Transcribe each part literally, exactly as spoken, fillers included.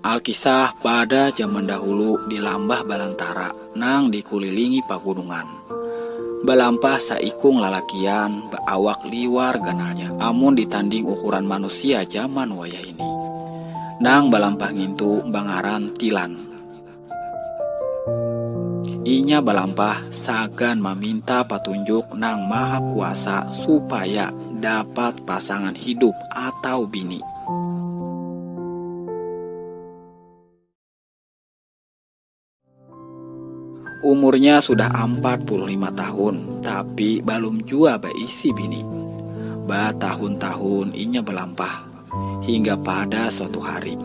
Alkisah pada zaman dahulu di lambah balantara nang dikulilingi pagunungan. Balampah saikung lalakian baawak liwar ganalnya amun ditanding ukuran manusia zaman wayah ini. Nang balampah ngintu bangaran Tilan. Inya balampah sagan maminta patunjuk nang maha kuasa supaya dapat pasangan hidup atau bini. Umurnya sudah empat puluh lima tahun, tapi balum jua baisi bini. Batahun-tahun inya balampah, hingga pada suatu hari,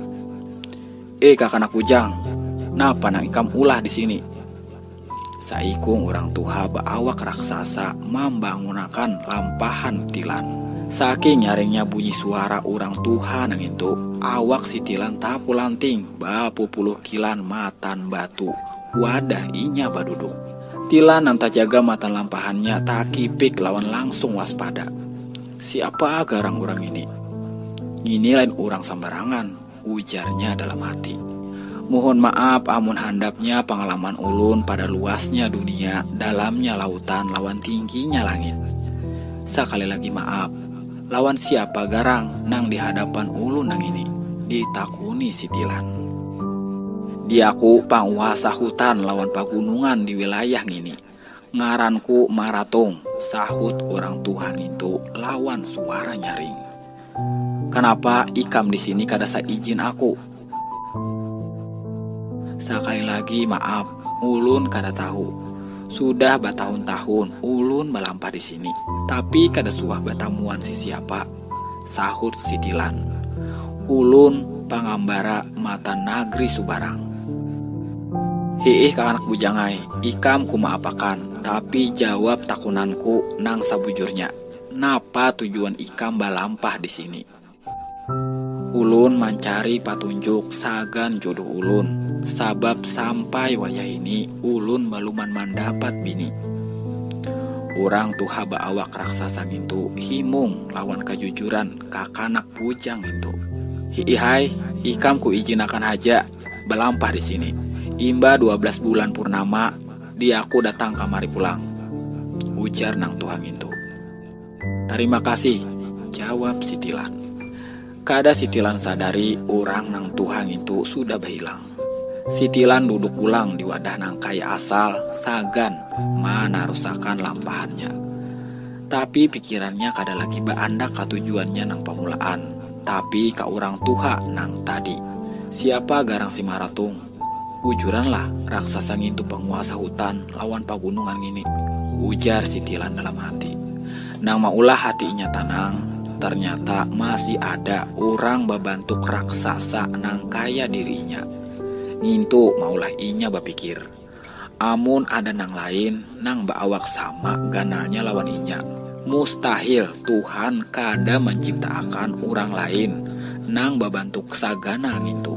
"Eh, kakanak bujang, napa nang ikam ulah di sini?" Saikung urang tuha baawak raksasa mambangunakan lampahan Tilan. Saking nyaringnya bunyi suara urang tuha nang itu, awak si Tilan tapulanting bapupuluh kilan matan batu wadah inya baduduk. Tilan nang tajaga matan lampahannya takipik lawan langsung waspada. "Siapa garang urang ini? Ngini lain urang sambarangan," ujarnya dalam hati. "Muhun maaf amun handapnya pangalaman ulun pada luasnya dunia, dalamnya lautan, lawan tingginya langit. Sakali lagi maaf, lawan siapa garang nang di hadapan ulun nang ini?" ditakuni si Tilan. "Diaku panguasa hutan lawan pagunungan di wilayah ngini. Ngaranku Maratung," sahut urang tuha ngintu lawan suara nyaring. "Kanapa ikam di sini kada saijin aku?" "Sakali lagi maaf, ulun kada tahu. Sudah batahun-tahun ulun balampah di sini, tapi kada suah batamuan sisiapa," sahut si Tilan. "Ulun pangambara matan nagri subarang." "Hiih, kakanak bujang ai, ikam kumaapakan, tapi jawab takunanku nang sabujurnya, napa tujuan ikam balampah di sini?" "Ulun mancari patunjuk sagan jodoh ulun, sabab sampai wayah ini ulun baluman mandapat bini." Urang tuha baawak raksasa ngintu himung lawan kajujuran kakanak bujang ngintu. "Hiih ai, ikam kuijinakan haja balampah di sini. Imba dua belas bulan purnama, diaku datang kamari pulang," ujar nang tuha ngintu. "Tarima kasih," jawab si Tilan. Kada si Tilan sadari, urang nang tuha ngintu sudah bahilang. Si Tilan duduk pulang di wadah nang kaya asal, sagan manarusakan lampahannya. Tapi pikirannya kada lagi baandak ka tujuannya nang pamulaan, tapi ka urang tuha nang tadi. "Siapa garang si Maratung? Bujuranlah, raksasa ngintu panguasa hutan lawan pagunungan ngini," ujar si Tilan dalam hati. Nang maulah hati inya tanang, ternyata masih ada urang babantuk raksasa nang kaya diri inya. Ngintu maulah inya bapikir, amun ada nang lain nang baawak sama ganalnya lawan inya, mustahil Tuhan kada manciptaakan urang lain nang babantuk saganal ngintu.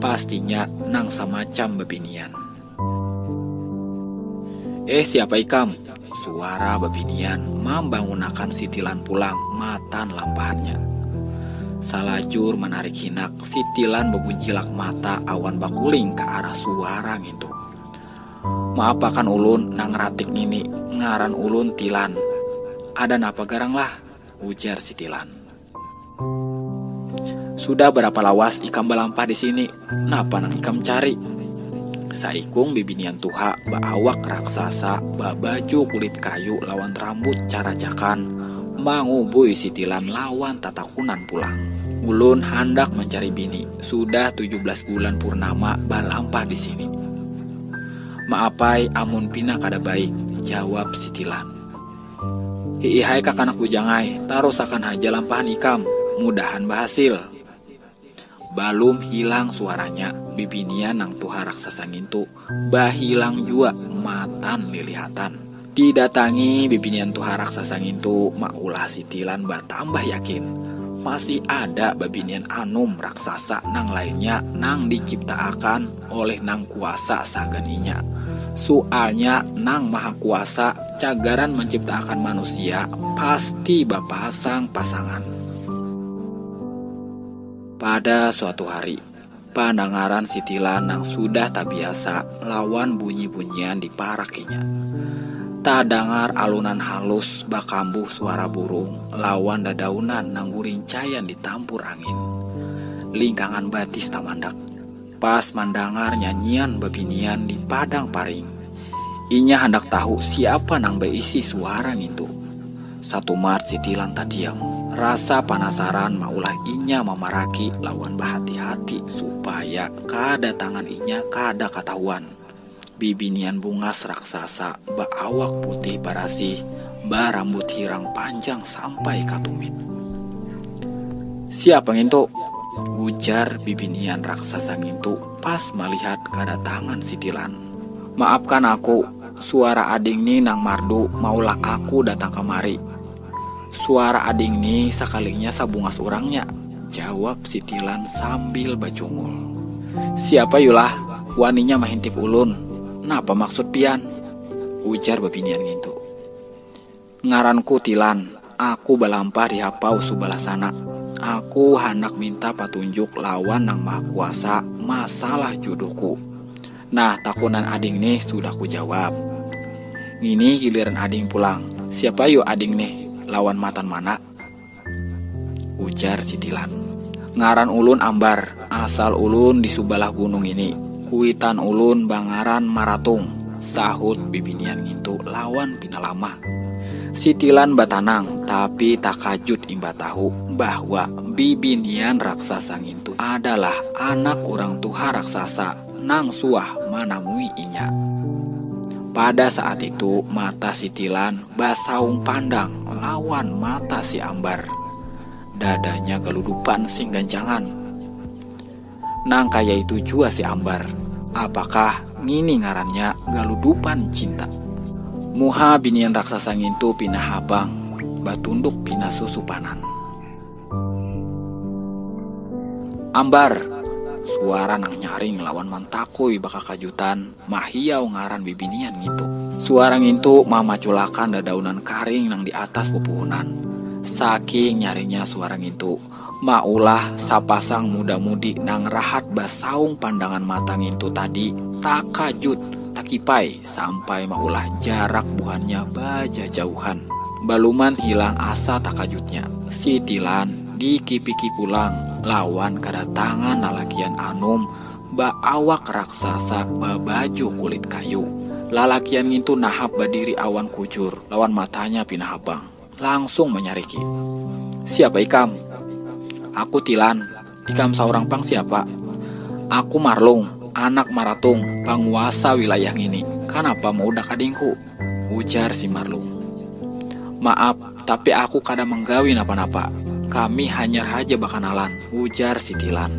Pastinya nang samacam babinian. "Eh, siapa ikam?" suara babinian mambangunakan si Tilan pulang matan lampahannya. Salajur manarik hinak, si Tilan babuncilak mata awan bakuling ka arah suara ngintu. "Maapakan ulun nang ratik ngini, ngaran ulun Tilan. Ada napa garang lah?" ujar si Tilan. "Sudah barapa lawas ikam balampah di sini? Napa nang ikam cari?" Saikung bibinian tuha baawak raksasa babaju kulit kayu lawan rambut caracakan mangubui si Tilan lawan tatakunan pulang. "Ulun handak mancari bini, sudah tujuh belas bulan purnama balampah di sini." "Maapai amun pina kada baik," jawab si Tilan. "Hiihai kakanak bujang ai, tarusakan haja lampahan ikam, mudahan bahasil." Balum hilang suaranya, bibinian nang tuha raksasa ngintu bahilang jua matan lilihatan. Didatangi bibinian tuha raksasa ngintu, maulah si Tilan batambah yakin masih ada babinian anum raksasa nang lainnya nang diciptaakan oleh nang kuasa sagan inya. Sualnya nang maha kuasa cagaran manciptaakan manusia pasti bapasang-pasangan. Pada suatu hari, pandangaran si Tilan nang sudah tabiasa lawan bunyi-bunyian diparakinya. Tadangar alunan halus bakambuh suara burung lawan dadaunan nang gurincaian ditampur angin. Lingkangan batis tamandak. Pas mandangar nyanyian babinian di padang paring. Inya handak tahu siapa nang baisi suara ngintu. Satumat si Tilan tadiam. Rasa panasaran maulah inya mamaraki lawan bahati-hati supaya kadatangan inya kada katahuan. Bibinian bungas raksasa baawak putih barasih, barambut hirang panjang sampai ka tumit. "Siapa ngintu?" ujar bibinian raksasa ngintu pas malihat kadatangan si Tilan. "Maafkan aku, suara ading ni nang mardu maulah aku datang kamari." "Suara ading ni sakalinya sabungas urangnya," jawab si Tilan sambil bacungul. "Siapa yulah waninya mahintip ulun? Napa maksud pian?" ujar babinian ngintu. "Ngaranku Tilan, aku balampah di hapau subalah sana. Aku handak minta patunjuk lawan Nang Maha Kuasa masalah juduhku." "Nah, takunan ading nih sudah kujawab. Ngini giliran ading pulang. Siapa yu ading nih? Lawan matan mana?" ujar si Tilan. "Ngaran ulun Ambar, asal ulun di subalah gunung ini. Kuitan ulun bangaran Maratung," sahut bibinian ngintu lawan pinalamah. Si Tilan batanang, tapi takajut imbah tahu bahwa bibinian raksasa ngintu adalah anak urang tuha raksasa nang suah manamui inya. Pada saat itu, mata si Tilan basaung pandang lawan mata si Ambar. Dadanya galudupan sing gancangan. Nang kaya itu jua si Ambar. Apakah ngini ngarannya galudupan cinta? Muha binian raksasa ngintu pina habang, batunduk pina susupanan. "Ambar!" Suara nang nyaring lawan mantakui bakakajutan mahiau ngaran bibinian ngintu. Suara ngintu mamaculakan dadaunan karing nang di atas pupuhunan. Saking nyaringnya suara ngintu, maulah sapasang muda-mudi nang rahat basaung pandangan mata ngintu tadi takajut, takipai, sampai maulah jarak buhannya bajajauhan. Baluman hilang asa takajutnya, si Tilan dikipiki pulang lawan kadatangan lalakian anum baawak raksasa babaju kulit kayu. Lalakian ngintu nahap badiri awan kujur lawan matanya pina habang. Langsung manyariki. "Siapa ikam?" "Aku Tilan. Ikam saurang pang siapa?" "Aku Marlung, anak Maratung, panguasa wilayah ngini. Kanapa maudak adingku?" ujar si Marlung. "Maaf, tapi aku kada manggawi napa-napa. Kami hanyar haja bakanalan," ujar si Tilan.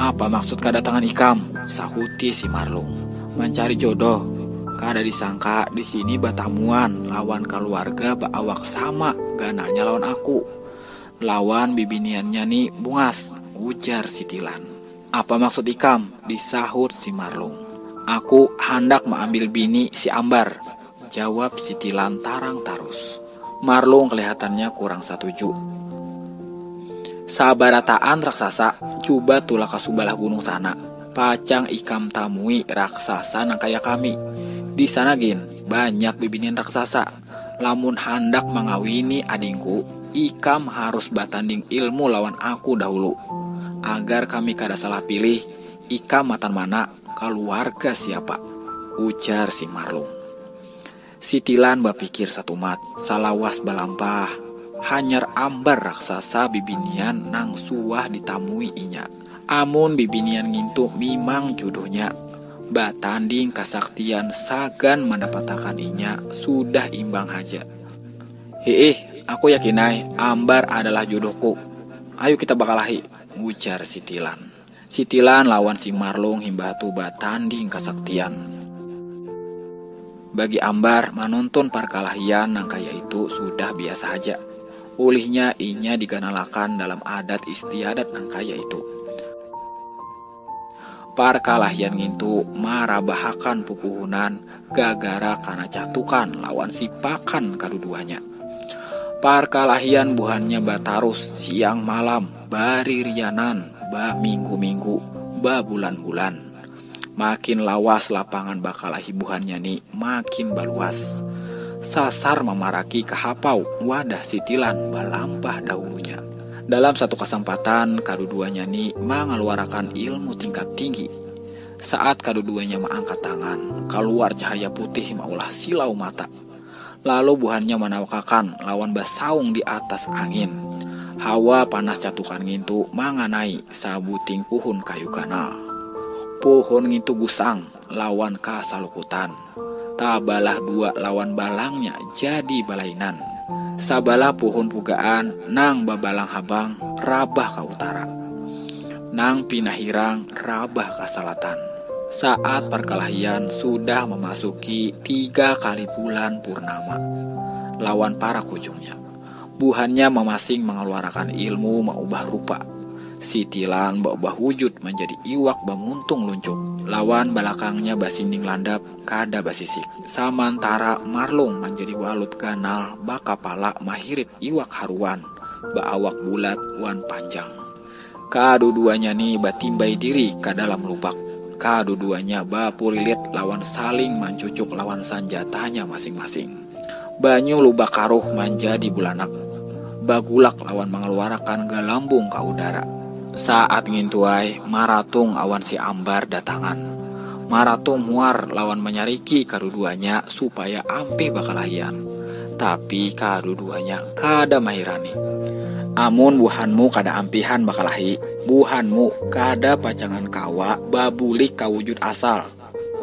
"Apa maksud kadatangan ikam?" sahuti si Marlung. "Mancari jodoh. Kada disangka di sini batamuan lawan kaluarga baawak sama ganalnya lawan aku. Lawan bibiniannya ni bungas," ujar si Tilan. "Apa maksud ikam?" disahut si Marlung. "Aku handak maambil bini si Ambar," jawab si Tilan tarang tarus. Marlung kelihatannya kurang satuju. "Sabarataan raksasa, cuba tulak ka subalah gunung sana. Pacang ikam tamui raksasa nang kaya kami. Di sana gin, banyak bibinian raksasa. Lamun handak mangawini adingku, ikam harus batanding ilmu lawan aku dahulu. Agar kami kada salah pilih, ikam matan mana, kaluarga siapa?" ujar si Marlung. Si Tilan bapikir satumat, salawas balampah. Hanyar Ambar raksasa bibinian nang suah ditamui inya. Amun bibinian ngintu mimang juduhnya, batanding kasaktian sagan mandapatakan inya sudah imbang haja. "Hiih, aku yakin ai, Ambar adalah juduhku. Ayu kita bakalahi," ujar si Tilan. Si Tilan lawan si Marlung himbah tu batanding kasaktian. Bagi Ambar, manuntun parkalahian nang kaya itu sudah biasa haja. Ulihnya inya diganalakan dalam adat istiadat nang kaya itu. Parkalahian ngintu marabahakan pupuhunan gagara kana catukan lawan sipakan kaduduanya. Parkalahian buhannya batarus siang malam, baririanan, baminggu-minggu, babulan-bulan. Makin lawas lapangan bakalahi buhannya ni makin baluas. Sasar mamaraki kahapau wadah sitilan balampah dahulunya. Dalam satu kasampatan, kaduduanya ni mangaluarakan ilmu tingkat tinggi. Saat kaduduanya maangkat tangan, kaluar cahaya putih maulah silau mata. Lalu buhannya manawakakan lawan basaung di atas angin. Hawa panas catukan ngintu manganai sabuting puhun kayu ganal. Puhun ngintu gusang lawan kasalukutan. Tabalah dua lawan balangnya jadi balainan. Sabalah puhun pugaan nang babalang habang rabah ka utara. Nang pinahirang rabah ka salatan. Saat parkalahian sudah mamasuki tiga kali bulan purnama lawan parak hujungnya, buhannya mamasing mangaluarakan ilmu maubah rupa. Sitilan baubah wujud manjadi iwak bamuntung luncuk, lawan balakangnya basinding landap kada basisik. Samantara marlung manjadi walut ganal bakapala mahirip iwak haruan, baawak bulat wan panjang. Kaduduanya ni batimbai diri ka dalam lubak. Kaduduanya bapulilit lawan saling mancucuk lawan sanjatanya masing-masing. Banyu lubak karuh manjadi bulanak, bagulak lawan mangaluarakan galambung ka udara. Saat ngintuai, Maratung awan si Ambar datangan. Maratung muar lawan manyariki kaduduanya supaya ampih bakalahian. Tapi kaduduanya kada mahirani. Amun buhanmu kada ampihan bakalahi, buhanmu kada pacangan kawa babulik ka wujud asal,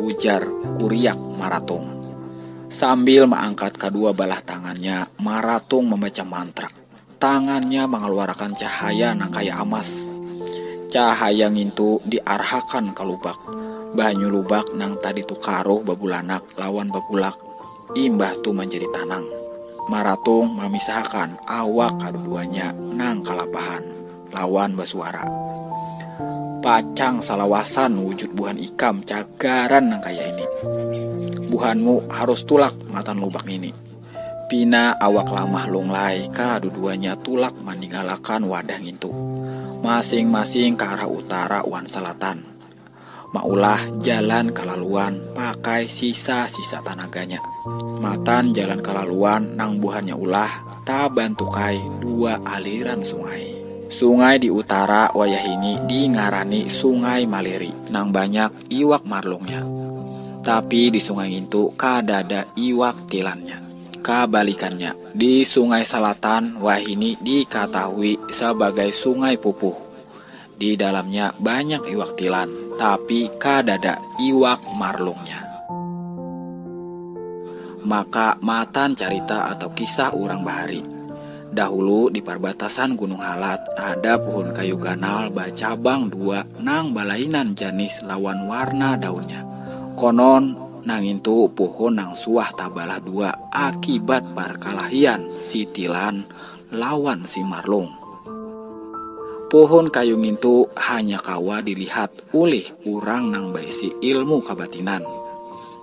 ujar kuriak Maratung. Sambil maangkat kadua balah tangannya, Maratung mambaca mantra. Tangannya mangaluarakan cahaya nang kaya amas. Cahaya ngintu diarhakan ka lubak. Banyu lubak nang tadi tu karuh babulanak lawan bagulak, imbah tu manjadi tanang. Maratung mamisahakan awak kaduduanya nang kalapahan lawan basuara, pacang salawasan wujud buhan ikam cagaran nang kaya ini. Buhanmu harus tulak matan lubak ngini. Pina awak lamah lunglai kaduduanya tulak maningalakan wadah ngintu. Masing-masing ka arah utara wan salatan. Maulah jalan kalaluan pakai sisa-sisa tanaganya. Matan jalan kalaluan nang buhannya ulah tabantukai dua aliran sungai. Sungai di utara wayahini dingarani Sungai Maliri nang banyak iwak marlungnya. Tapi di sungai ngintu kadada iwak tilannya. Kabalikannya, di Sungai Salatan wahini dikatahui sabagai Sungai Pupuh. Di dalamnya banyak iwak tilan, tapi kadada iwak marlungnya. Maka matan carita atau kisah urang bahari. Dahulu di parbatasan Gunung Halat ada puhun kayu ganal bacabang dua nang balainan janis lawan warna daunnya. Konon, nangintu puhun nang suah tabalah dua akibat parkalahian si Tilan lawan si Marlung. Puhun kayu ngintu hanya kawa dilihat ulih urang nang baisi ilmu kabatinan.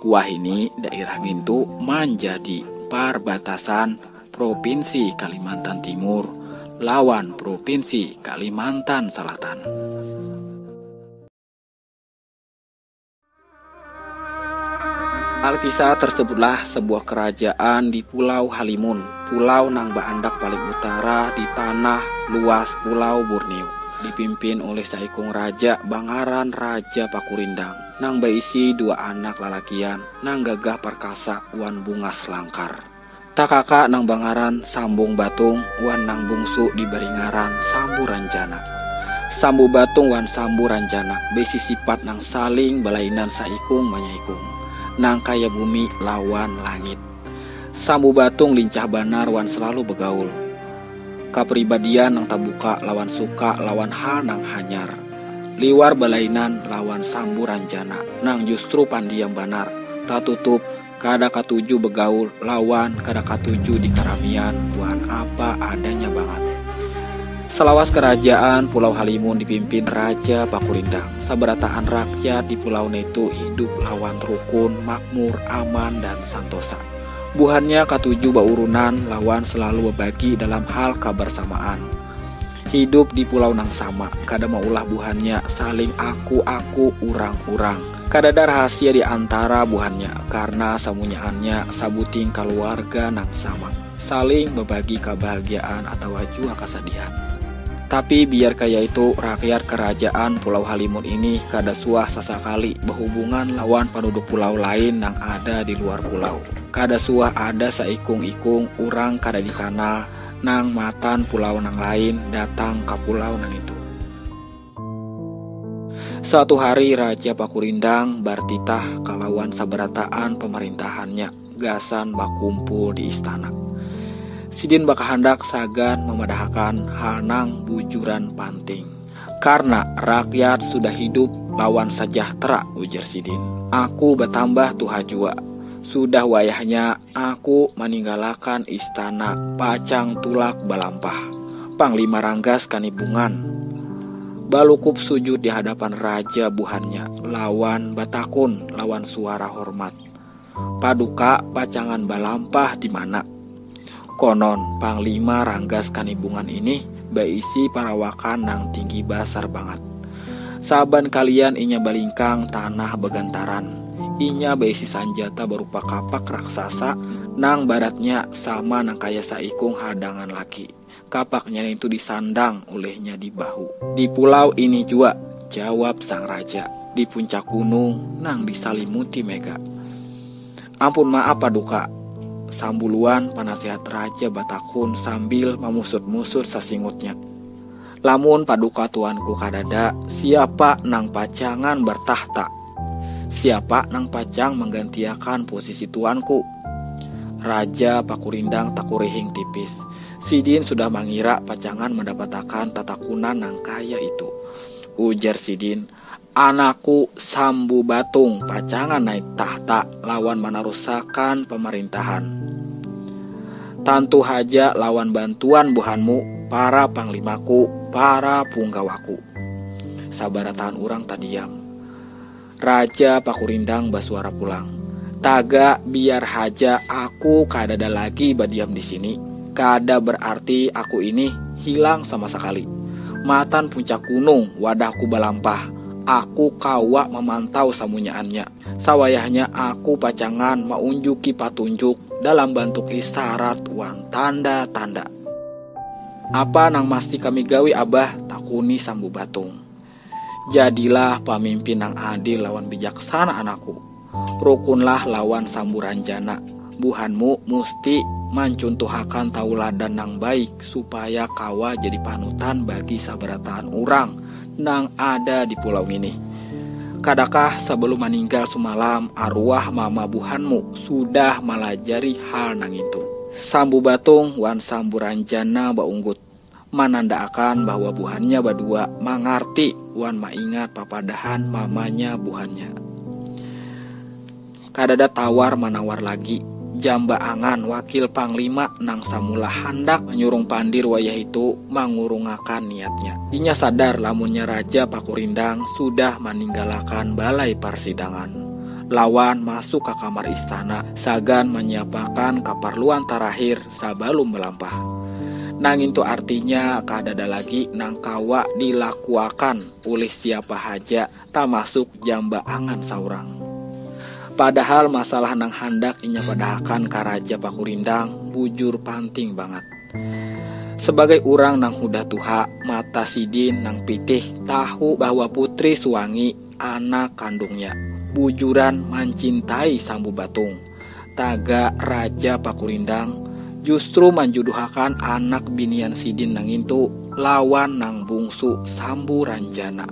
Wahini dairah ngintu manjadi parbatasan Propinsi Kalimantan Timur lawan Propinsi Kalimantan Salatan. Alkisah tersebutlah sebuah kerajaan di Pulau Halimun, pulau nang baandak paling utara di tanah luas Pulau Borneo, dipimpin oleh saikung raja bangaran Raja Pakurindang, nang baisi dua anak lalakian nang gagah parkasa wan bungas langkar. Takaka nang bangaran Sambung Batung wan nang bungsu dibari ngaran Sambu Ranjana. Sambu Batung wan Sambu Ranjana baisi sipat nang saling balainan saikung manyaikung, nang kaya bumi lawan langit. Sambu Batung lincah banar wan selalu bagaul. Kapribadian nang tabuka lawan suka lawan hal nang hanyar. Liwar balainan lawan Sambu Ranjana nang justru pandiam banar, tatutup, kada katuju bagaul lawan kada katuju dikaramian wan apa adanya bangat. Salawas kerajaan Pulau Halimun dipimpin Raja Pakurindang, sabarataan rakyat di pulau netu hidup lawan rukun, makmur, aman, dan santosa. Buhannya katuju baurunan lawan selalu babagi dalam hal kabarsamaan. Hidup di pulau nang sama, kada maulah buhannya saling aku-aku urang-urang. Kadada rahasia di antara buhannya, karena samunyaannya sabuting kaluarga nang sama. Saling babagi kabahagiaan atawa jua kasadihan. Tapi biar kaya itu, rakyat kerajaan Pulau Halimun ini kada suah sasakali bahubungan lawan panduduk pulau lain nang ada di luar pulau. Kada suah ada saikung-ikung urang kada dikanal nang matan pulau nang lain datang ka pulau nang itu. Suatu hari Raja Pakurindang bartitah kalawan sabarataan pamarintahannya gasan bakumpul di istana. Sidin bakahandak sagan mamadahakan hal nang bujuran panting. Karna rakyat sudah hidup lawan sajahtera, ujar sidin. Aku batambah tuha jua. Sudah wayahnya aku maninggalakan istana pacang tulak balampah. Panglima Ranggas Kanibungan balukup sujud di hadapan raja buhannya lawan batakun lawan suara hormat, "Paduka pacangan balampah di mana?" Konon, Panglima Ranggas Kanibungan ini baisi parawakan nang tinggi basar bangat. Saban kalian inya balingkang tanah bagantaran. Inya baisi sanjata barupa kapak raksasa nang baratnya sama nang kaya saikung hadangan laki. Kapaknya nintu disandang ulihnya di bahu. "Di pulau ini jua," jawab sang raja, "di puncak gunung nang disalimuti mega." "Ampun maaf, Paduka," sambuluan panasihat raja batakun sambil mamusut-musut sasingutnya. "Lamun Paduka tuanku kadada, siapa nang pacangan bertahta? Siapa nang pacang manggantiakan posisi tuanku?" Raja Pakurindang takurihing tipis. Sidin sudah mangira pacangan mandapatakan tatakunan nang kaya itu. Ujar sidin, "Anakku Sambu Batung pacangan naik tahta lawan manarusakan pamarintahan. Tantu haja lawan bantuan buhanmu, para panglimaku, para punggawaku." Sabarataan urang tadiam. Raja Pakurindang basuara pulang, "Taga, biar haja aku kadada lagi badiam di sini. Kada berarti aku ini hilang sama sakali. Matan puncak gunung wadahku balampah. Aku kawa mamantau samunyaannya. Sawayahnya aku pacangan maunjuki patunjuk dalam bantuk isyarat wan tanda-tanda." "Apa nang masti kami gawi, Abah?" takuni Sambu Batung. "Jadilah pamimpin nang adil lawan bijaksana, anakku. Rukunlah lawan Sambu Ranjana. Buhanmu musti mancuntuhakan tauladan nang baik supaya kawa jadi panutan bagi sabarataan urang nang ada di pulau ngini. Kadakah sabalum maninggal sumalam, arwah mama buhanmu sudah malajari hal nang itu?" Sambu Batung wan Sambu Ranjana baunggut, manandaakan bahwa buhannya badua mangarti wan maingat papadahan mamanya buhannya. Kadada tawar-manawar lagi, Jamba Angan, wakil panglima nang samula handak manyurung pandir wayah itu, mangurungakan niatnya. Inya sadar lamunnya Raja Pakurindang sudah maninggalakan balai parsidangan lawan masuk ka kamar istana sagan manyiapakan kaparluan tarakhir sabalum balampah. Nang itu artinya kadada lagi nang kawa dilakuakan ulih siapa haja, tamasuk Jamba Angan saurang. Padahal masalah nang handak inya padahakan ka Raja Pakurindang bujur panting bangat. Sebagai urang nang hudah tuha, mata sidin nang pitih tahu bahwa Putri Suwangi, anak kandungnya, bujuran mancintai Sambu Batung. Taga Raja Pakurindang justru manjuduhakan anak binian sidin nang itu lawan nang bungsu Sambu Ranjana.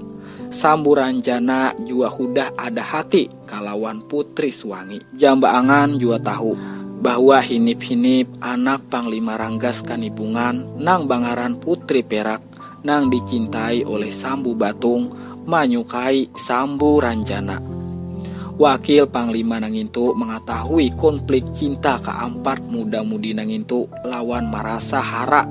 Sambu Ranjana jua hudah ada hati kalawan Putri Suwangi. Jamba Angan jua tahu bahwa hinip-hinip anak Panglima Ranggas Kanibungan nang bangaran Putri Perak nang dicintai oleh Sambu Batung manyukai Sambu Ranjana. Wakil Panglima nang itu mangatahui konflik cinta kaampat muda-mudi nang itu lawan marasa hara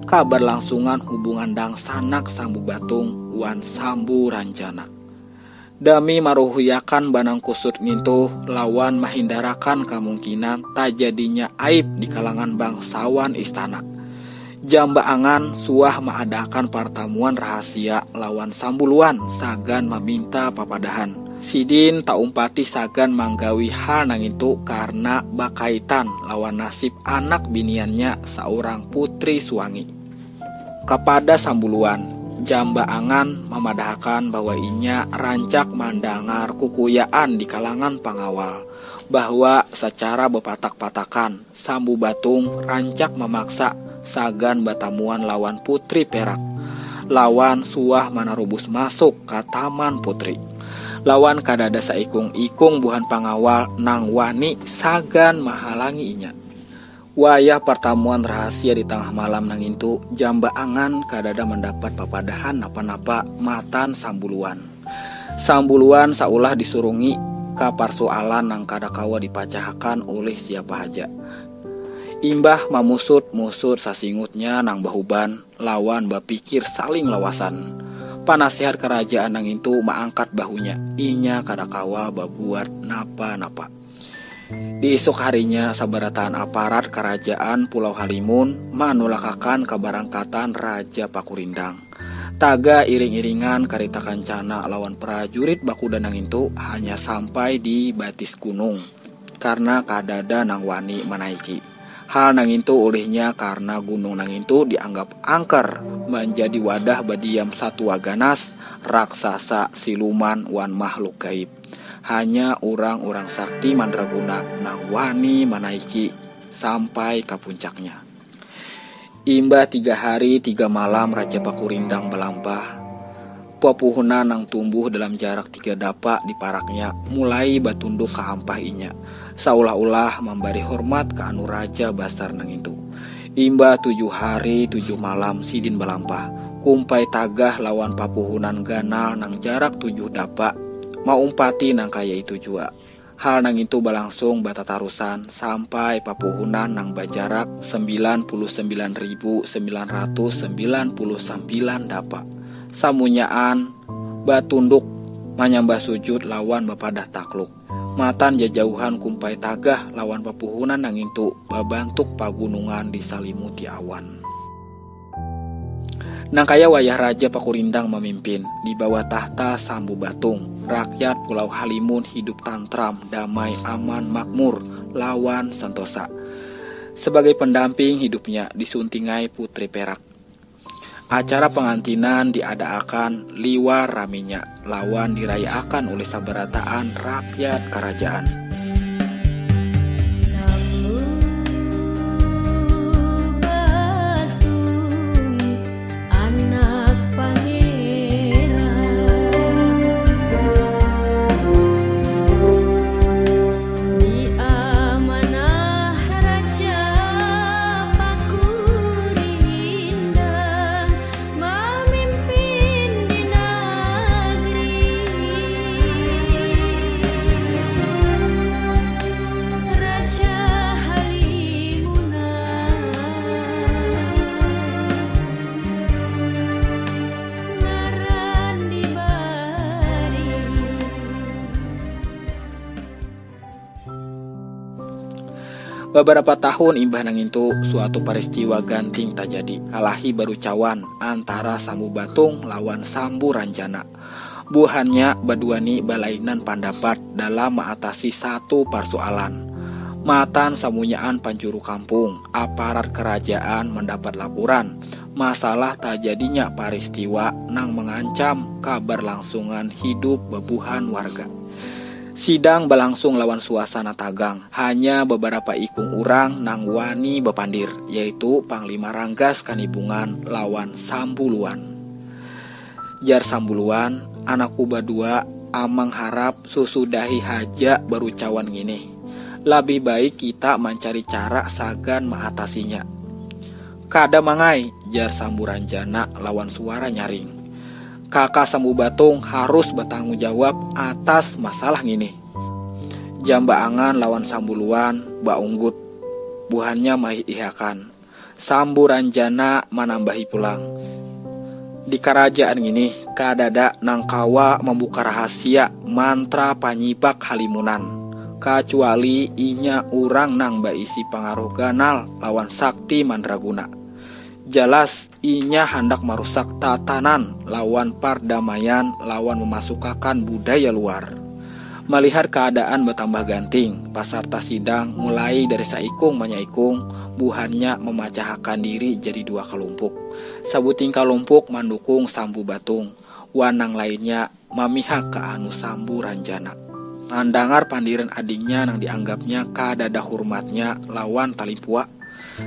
kabarlangsungan hubungan dangsanak Sambu Batung wan Sambu Ranjana. Dami maruhuyakan banang kusut ngintu lawan mahindarakan kamungkinan tajadinya aib di kalangan bangsawan istana, Jambaangan suah maadakan partamuan rahasia lawan Sambuluan sagan maminta papadahan. Sidin taumpati sagan manggawi hal nangintu karna bakaitan lawan nasib anak biniannya saurang putri suangi. Kapada Sambuluan, Jambaangan mamadahakan bahwa inya rancak mandangar kukuyaan di kalangan pangawal, bahwa sacara bapatak-patakan, Sambu Batung rancak mamaksa sagan batamuan lawan Putri Perak, lawan suah manarubus masuk ka Taman Putri. Lawan kadada saikung-ikung buhan pangawal nang wani sagan mahalangi inya. Wayah partamuan rahasia di tangah malam nangintu, Jambaangan kadada mandapat papadahan napa-napa matan Sambuluan. Sambuluan saulah disurungi ka parsualan nang kada kawa dipacahakan ulih siapa haja. Imbah mamusut-musut sasingutnya nang bahuban lawan bapikir saling lawasan, panasihat karajaan nangintu maangkat bahunya, inya kada kawa babuat napa-napa. Di isuk harinya, sabarataan aparat karajaan Pulau Halimun manulakakan kabarangkatan Raja Pakurindang. Taga iring-iringan karita kancana lawan prajurit bakuda nangintu hanya sampai di batis gunung, karna kadada nang wani manaiki. Hal nangintu ulihnya karna gunung nangintu dianggap angker, manjadi wadah badiam satua ganas, raksasa, siluman, wan makhluk gaib. Hanya urang-urang sakti mandraguna nang wani manaiki sampai ka puncaknya. Imbah tiga hari tiga malam Raja Pakurindang balampah, papuhunan nang tumbuh dalam jarak tiga dapa di paraknya mulai batunduk ka hampah inya, saulah-ulah mambari hormat ka anu raja basar nangintu. Imbah tujuh hari tujuh malam sidin balampah, Kumpai Tagah lawan papuhunan ganal nang jarak tujuh dapa maumpati nang kaya itu jua. Hal nangintu balangsung batatarusan sampai papuhunan nang bajarak sembilan puluh sembilan ribu sembilan ratus sembilan puluh sambilan dapa. Samunyaan batunduk manyambah sujud lawan bapadah takluk. Matan jajauhan Kumpai Tagah lawan papuhunan nangintu babantuk pagunungan disalimuti awan. Nang kaya wayah Raja Pakurindang mamimpin, di bawah tahta Sambu Batung, rakyat Pulau Halimun hidup tantram, damai, aman, makmur, lawan santosa. Sebagai pendamping hidupnya disuntingai Putri Perak. Acara pengantinan diadaakan liwar raminya lawan dirayaakan oleh sabarataan rakyat karajaan. Sambu Batung, anak pangeran, diamanah Raja Pakurindang mamimpin di nagri Raja Halimunan. Ngaran dibari. Babarapa tahun imbah nangintu, suatu paristiwa ganting tajadi, kalahi barucawan antara Sambu Batung lawan Sambu Ranjana. Buhannya badua ni balainan pandapat dalam maatasi satu parsoalan. Matan samunyaan panjuru kampung, aparat karajaan mandapat lapuran masalah tajadinya paristiwa nang mangancam kabarlangsungan hidup babuhan warga. Sidang balangsung lawan suasana tagang. Hanya babarapa ikung urang nang wani bapandir, yaitu Panglima Ranggas Kanibungan lawan Sambuluan. Jar Sambuluan, anakku badua, amang harap susudahi haja barucawan ngini. Labih baik kita mancari cara sagan maatasinya. Kada mangai, jar Sambu Ranjana lawan suara nyaring. Kaka Sambu Batung harus batanggung jawab atas masalah ngini. Jambaangan lawan Sambuluan baunggut. Buhannya maihakan. Sambu Ranjana manambahi pulang. Di karajaan ngini, kadada nang kawa mambuka rahasia mantra panyibak halimunan, kacuali inya urang nang baisi pangaruh ganal lawan sakti mandraguna. Jelas inya handak marusak tatanan lawan pardamaian lawan mamasukakan budaya luar. Malihat kaadaan batambah ganting, pasarta sidang mulai dari saikung manyaikung, buhannya mamacahakan diri jadi dua kalumpuk. Sabuting kalumpuk mandukung Sambu Batung, wan nang lainnya mamihak ka anu Sambu Ranjana. Mandangar pandiran adingnya nang dianggapnya kadada hurmatnya lawan talimpua,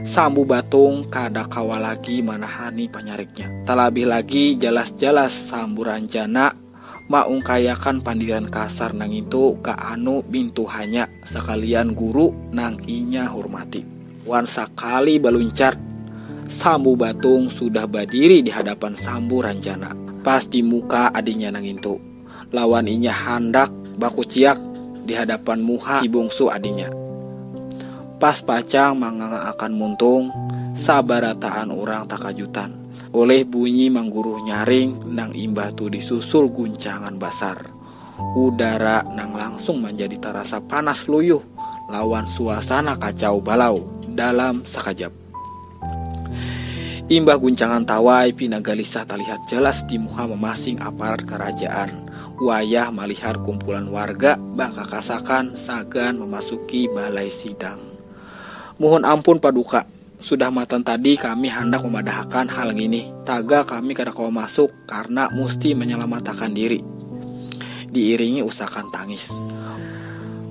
Sambu Batung kada kawa lagi manahani panyariknya. Talabih lagi, jalas-jalas Sambu Ranjana maungkayakan pandiran kasar nangintu ka anu bintuhanya sakalian guru nang inya hurmati. Wan sakali baluncat, Sambu Batung sudah badiri di hadapan Sambu Ranjana, pas di muka adingnya nangintu. Lawan inya handak bakuciak di hadapan muha si bungsu adingnya. Pas pacang mangangaakan muntung, sabarataan urang takajutan oleh bunyi mangguruh nyaring nang imbah tu disusul guncangan basar. Udara nang langsung manjadi tarasa panas luyuh lawan suasana kacau balau dalam sakajap. Imbah guncangan tawai pina galisah talihat jalas di muha mamasing aparat karajaan wayah malihat kumpulan warga bakakasakan sagan mamasuki balai sidang. Muhun ampun Paduka, sudah matan tadi kami handak mamadahakan hal ngini, tagal kami kada kawa masuk karna musti manyalamatakan diri. Diiringi usakan tangis.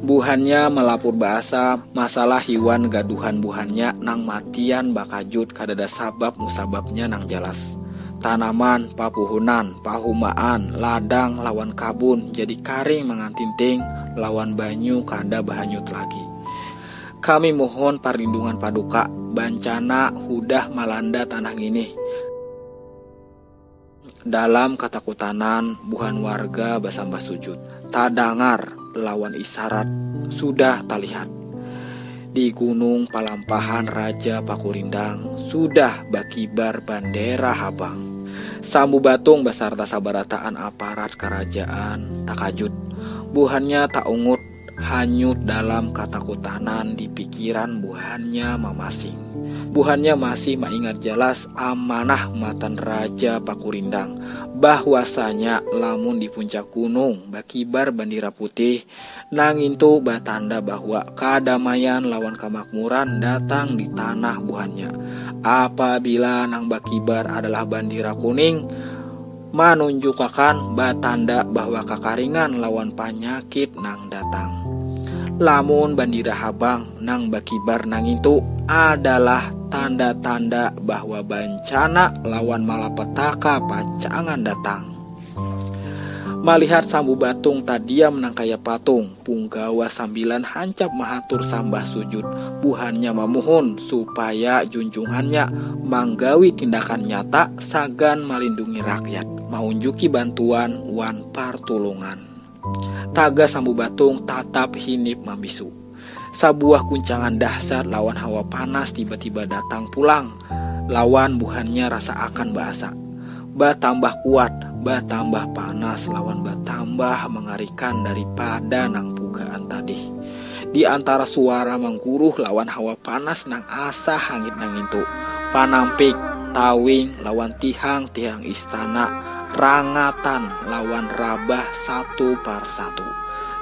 Buhannya malapur baasa masalah hiwan gaduhan buhannya nang matian bakajut kadada sabab musababnya nang jalas. Tanaman, papuhunan, pahumaan, ladang lawan kabun jadi karing mangantinting lawan banyu kada bahanyut lagi. Kami mohon parlindungan Paduka, bancana hudah malanda tanah ngini. Dalam katakutanan buhan warga basambah sujud. Tadangar lawan isarat sudah talihat. Di gunung palampahan Raja Pakurindang sudah bakibar bandera habang. Sambu Batung basarta sabarataan aparat karajaan takajut. Buhannya taungut hanyut dalam katakutanan di pikiran buhannya mamasing. Buhannya masih maingat jalas amanah matan Raja Pakurindang bahwasanya lamun di puncak gunung bakibar bandira putih, nangintu batanda bahwa kadamaian lawan kamakmuran datang di tanah buhannya. Apabila nang bakibar adalah bandira kuning, manunjukakan batanda bahwa kakaringan lawan panyakit nang datang. Lamun bandira habang nang bakibar nangintu adalah tanda-tanda bahwa bancana lawan malapetaka pacangan datang. Malihat Sambu Batung tadiam nang kaya patung, Punggawa Sambilan hancap mahatur sambah sujud. Buhannya mamuhun supaya junjungannya manggawi tindakan nyata sagan malindungi rakyat, maunjuki bantuan wan partulungan. Taga Sambu Batung tatap hinip mambisu. Sabuah guncangan dahsyat lawan hawa panas tiba-tiba datang pulang lawan buhannya rasa akan baasa. Batambah kuat, batambah panas lawan batambah mengerikan daripada nang pugaan tadi. Di antara suara mangguruh lawan hawa panas nang asa hangit nangintu, panampik, tawing lawan tihang-tihang istana rangatan lawan rabah satu par satu.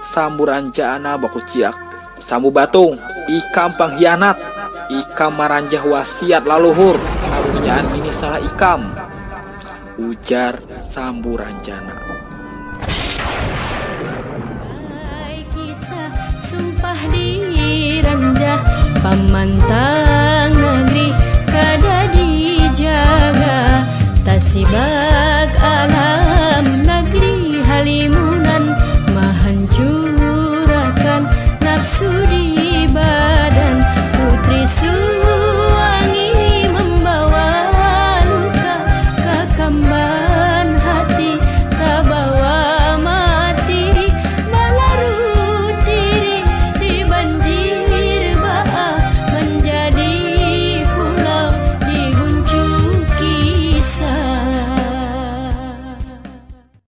Sambu Ranjana bakuciak, "Sambu Batung, ikam panghianat! Ikam maranjah wasiat laluhur! Samunyaan ngini salah ikam!" ujar Sambu Ranjana. Ai kisah sumpah diranjah pamantan.